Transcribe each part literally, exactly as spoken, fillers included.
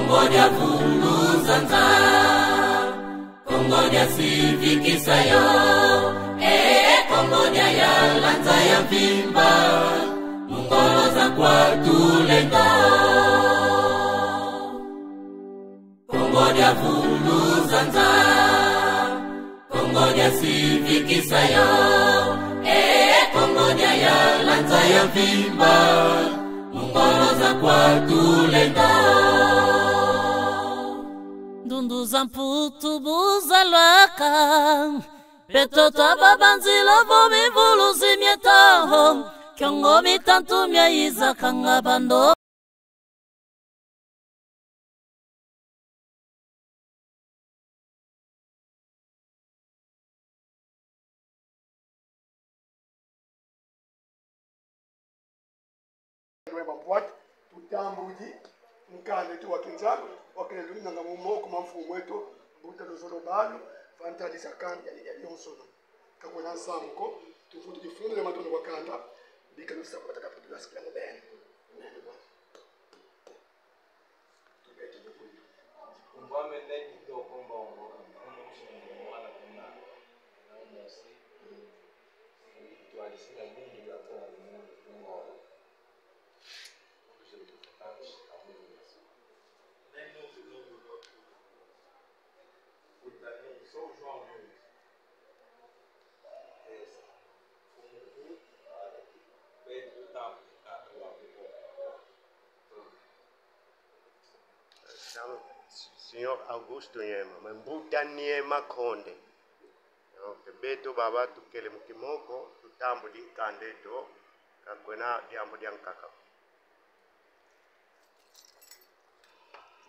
Kongo dia vuluza nza, Kongo dia sivikisa yo, e Kongo dia yala nza ya mvimba, mu ngolo za kwa tulendo. Kongo dia vuluza nza, Kongo dia sivikisa yo, e Kongo dia yala nza ya mvimba, mu ngolo za kwa tulendo. Ndundu za Mputu bu zalwaka, beto twabaka nzila vo mivuluzi mieto, kiongo mitantu miayiza kanga bando. Lwemba mpwatu, tutambudi nkanda eto wa kinzambi, wa kele lunanga mu moko ma mfumu eto, Mbuta Luzolo Balu, va ntadisi ya kanda ya, ya yonsono. Ka kwena nsamu ko, tuvutu difundila matondo kwa kanda, bika lusa kwa taka putula sikila mubene. Nkumbu ame Ne Kitoko Mbongo, mfumu Ntshingu, mwana kuna, na mosi, twalisila bingi bia Kongo, Kongo. Senhor Augusto Niema, Mbuta Niema Konde. Donc, beto baba tukele mu kimoko, tutambudi nkanda eto, ka kwena diambu dia nkaka.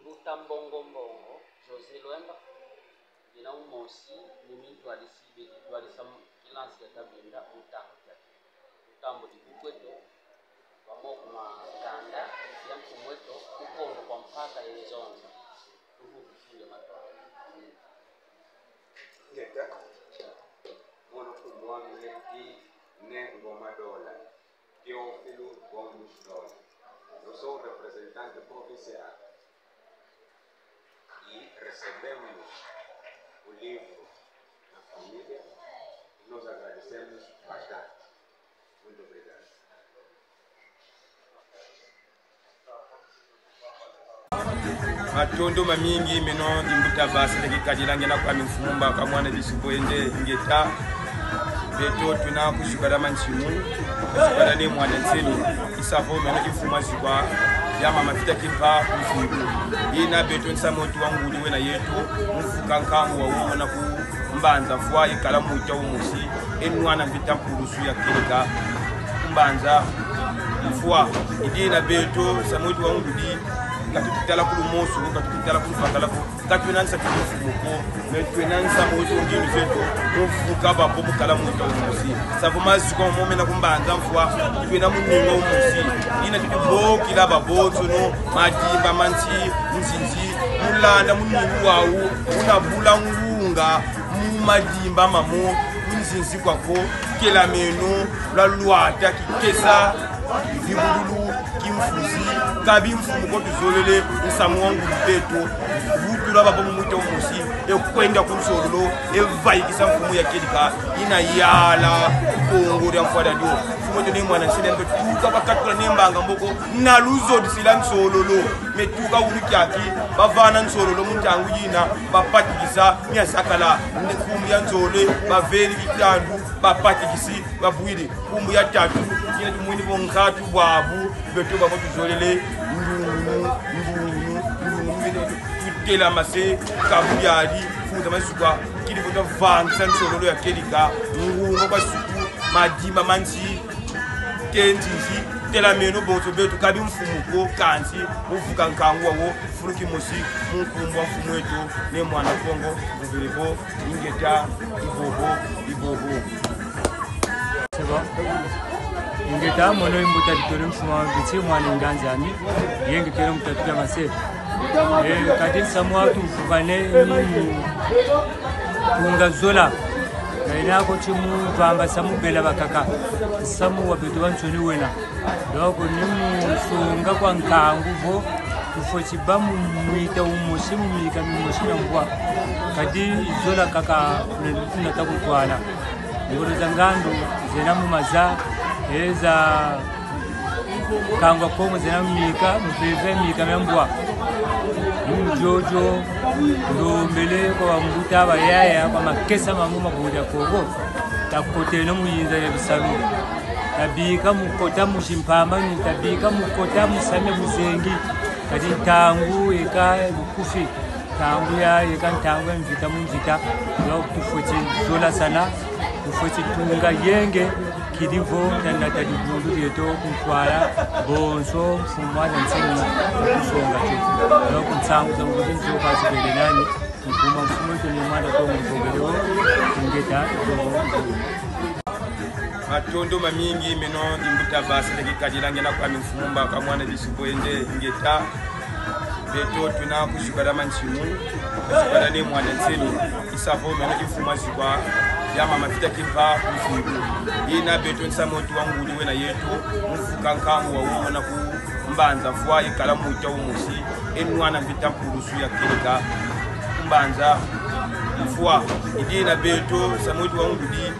Mbuta Mbongo Mbongo, José Lwemba, dina umosi, mu mintwadisi, beti twadisa mu kilasi ya Kabinda, mu tanga kiaki. Tutambudi buku eto, va moko ma nkanda ya mfumu eto, mu kondo kwa mpaka ye nzonza. Tuvutu fule matwa. Ngeta, mono nkumbu ame Ne Ngoma Dola, Teófilo Gomes Dola. Eu sou o representante provincial e recebemos o livro na família e nós agradecemos bastante. Muito obrigado. Matondo mamingi, meno i Mbuta Basi Leki Kadila, ngiena kwami mfumu Mbaka, mwana bisi Bwende, ingeta. Beto twena ku zikwa dia Mantsimu, ku zikwa dia Ne Muanda Nsemi, i sa vo meno i mfumu a zikwa dia Mama Vita Kimpa Mfumu. Ina beto nsamu wetu wa ngudi wena yeto, mu mvuka nkangu wawu wena ku Mbanza Mfwa, ikala mwita umosi, e nwana mvita mpulusu ya kieleka ku Mbanza Mfwa. I dina beto, nsamu wetu wa ngudi, ka tukitala ku lumoso, ka tukitala ku lubakala ko, ka twena nsamu ku mfumu ko, mais twena nsamu wetu ngilu zeto, mu mvuka babo mu kala mwita umosi. Sa vo maziku momo mena ku Mbanza Mfwa, twena mu nunga umosi. Ina tuti bokila babonsono, Madimba ma nsi, nzinzi, mu landa muninu wawu, una bula ngunga, mu madimba mamo, mu nzinzi kwaku, kela meno, lwa lwata, kikesa, bibululu, kimfuzi, kabi mfumu ko tuzolele, nsamu wa ngudi beto, vutula babo mu mwita umosi, e kwenda ku nsololo, e vaikisa mfumu ya kieleka, ina yala, Kongo dia mfwa dia dio. Mfumu eto Ne Muanda Nsemi, mpe tuka bakatula Ne Mbanga Mboko, na luzodisila nsololo. Mais tuka wunu kiaki, bavana nsololo mu ntangu yina, bapatikisa, miasakala, nkumbu ya nzole, baveni kitandu, bapatikisi, babwidi, nkumbu ya tatu, yina tumwini vo nkatu bwabu, beto babo tuzolele, ndungunu, ndungunu, ndungunu, beto tutelama se, kabu yadi, futa masuka, kidi vo twavangisa nsololo ya kieleka, ngunga kwa suku, madimba ma nsi, ke nzinzi, tela meno bonso beto, kabi mfumu ko, kansi, mu mvuka nkangu wawo, fulu kimosi, mu nkumbu a mfumu eto, Ne Muanda Kongo, mvele vo, ingeta, i bobo, i bobo. C'est bon. Ingeta, mono i Mbuta Ditolo Mfuma wa Biti, mwana nganzi ami, yenge kele mutatu ya mase. Eh, kadi nsamu wa tuvukane ni mu tunga zola. Na ina ko ti mu vangasa mu bela bakaka. Nsamu wa beto bansoni wena. Donc, ni mu songa kwa nkangu vo, Tufweti ba mu mwita umosi, mu mika mimosi mia mbwa. Kadi zola kaka kuna, kuna ta kuntwala. Ngolo za ngandu zena mu maza, e za Kangwa Kongo zena mu mika, mu mpeve mika mia mbwa. Mu jojo, ndombele kwa bambuta, bayaya, kwa makesa mamu ma Budia Kongo. Takoteno mu yinza ya bisalu. Tabika mu kota mu zimpamba, ni tabika mu kota mu same buzengi. Kadi ntangu eka lukufi. Ntangu ya, eka ntangu ya mvita mu mvita. Donc tufweti zolasana, tufweti tunga yenge, kidi vo tanata dibundu dieto ku ntwala, bonso mfumu wa nsemi kusonga tio. Donc nsangu za ngudi nzo kwa zibele nani, mfumu, mfumu eto ni mwana Kongo Mvovele o, ingeta, zo, zo. Matondo mamingi, meno ndi mbuta Basa Leki Kadila, ngiena kwami mfumu Mbaka, mwana Bisubwende, ingeta. Beto tuna ku zikwa dia mansimu, ku zikwa dia Ne Muanda Nsemi, i sa vo meno i mfumu a zikwa dia mama Vita Kimpa Mvingu. Ina beto nsamu wetu wa ngudi wena yeto, mu vuka nkangu wawu, wena ku Mbanza Mfwa, ikala mwita umosi, e nwana mvita mpulusu ya kedika ku Mbanza Mfwa. I dina beto, nsamu wetu wa ngudi,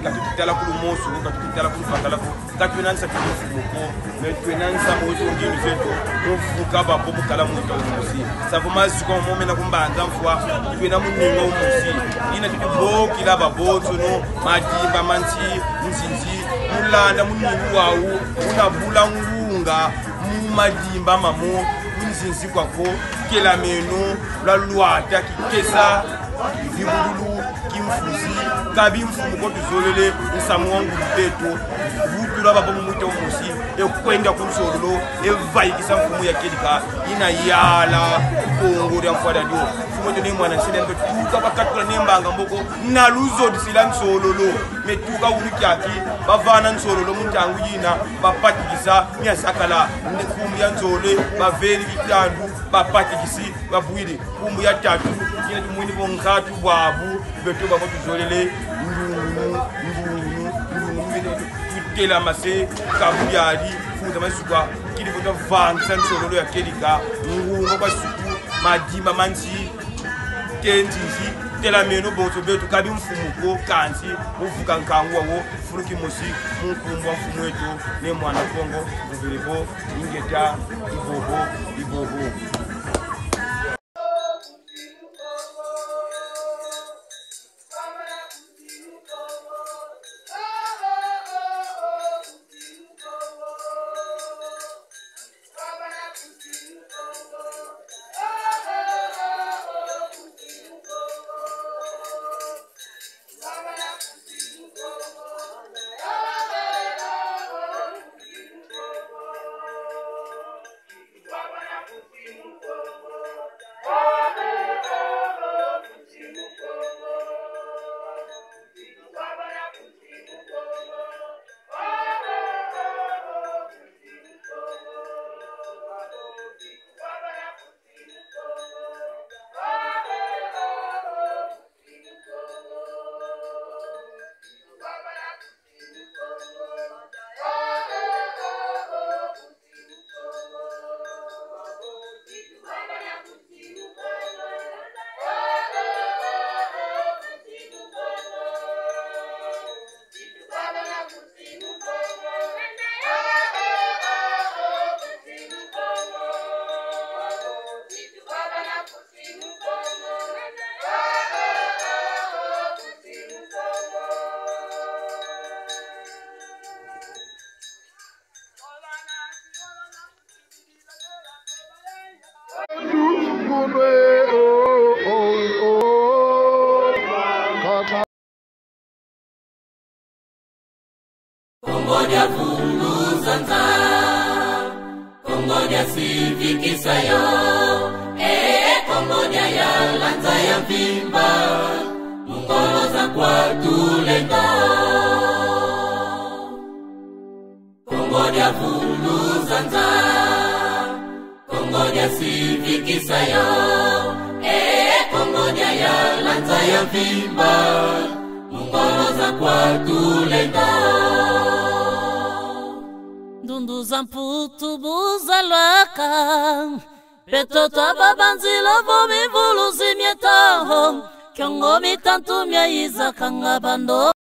ka tukitala ku lumoso, ka tukitala ku lubakala ko, ka twena nsa ku mfumu ko, mais twena nsamu wetu wa ngudi zeto, mu vuka babo mu kala mwita umosi. Sa vo mazi kwa mo mena ku Mbanza Mfwa, twena mu ninga umosi. I dina tuti bokila babonsono, madimba ma nsi, nzinzi, mu landa muningu wawu, una bula ngunga mu madimba mamo, mu nzinzi kwako, telameno, lwa lwata kikesa, bibululu, kimfuzi, ka bimfumu ko tuzolele, nsamu wa ngudi beto, vutula babo mu mwita umosi, e kwenda ku nsololo, e vaikisa mfumu ya kedika, ina yala Kongo dia Mfwa dia dio. Mfumu eto Ne Muanda Nsemi, mpe tuka bakatula Ne Mbanga Mboko, na luzodisila nsololo. Mais tuka wunu kiaki, bavana nsololo mu ntangu yina, bapatikisa, mia sakala, nde nkumbu ya nzole, baveni kitandu, bapatikisi, babwidi. Nkumbu ya tatu, yina tumweni vo nkatu bwabu, beto babo tuzolele, ndungunu, ndungunu, ndungunu, yina tu-, tutelamase, kabu yadi, fuza masukwa, kidi vo twavangisa nsololo ya kedika, ngunga kwa suku, madimba ma nsi, te nzinzi, telameno bonso beto, ka bimfumu ko, kansi, mu vuka nkangu wawo, fulu kimosi, mu nkumbu a mfumu eto, Ne Muanda Kongo Mvovele vo, ingeta, i bobo, i bobo. Kongo dia vuluza nza, Kongo dia sivikisa yo, eh, Kongo dia yala nza ya mvimba, mu ngolo za kwa tulendo. Kongo dia vuluza nza, Kongo dia sivikisa yo, eh, Kongo dia yala nza ya mvimba, mu ngolo za kwa tulendo. Ndundu za Mputu bu za lwaka, Beto twabaka nzila vo mivuluzi mia ntao, kiongo mitantu miayiza kanga bando.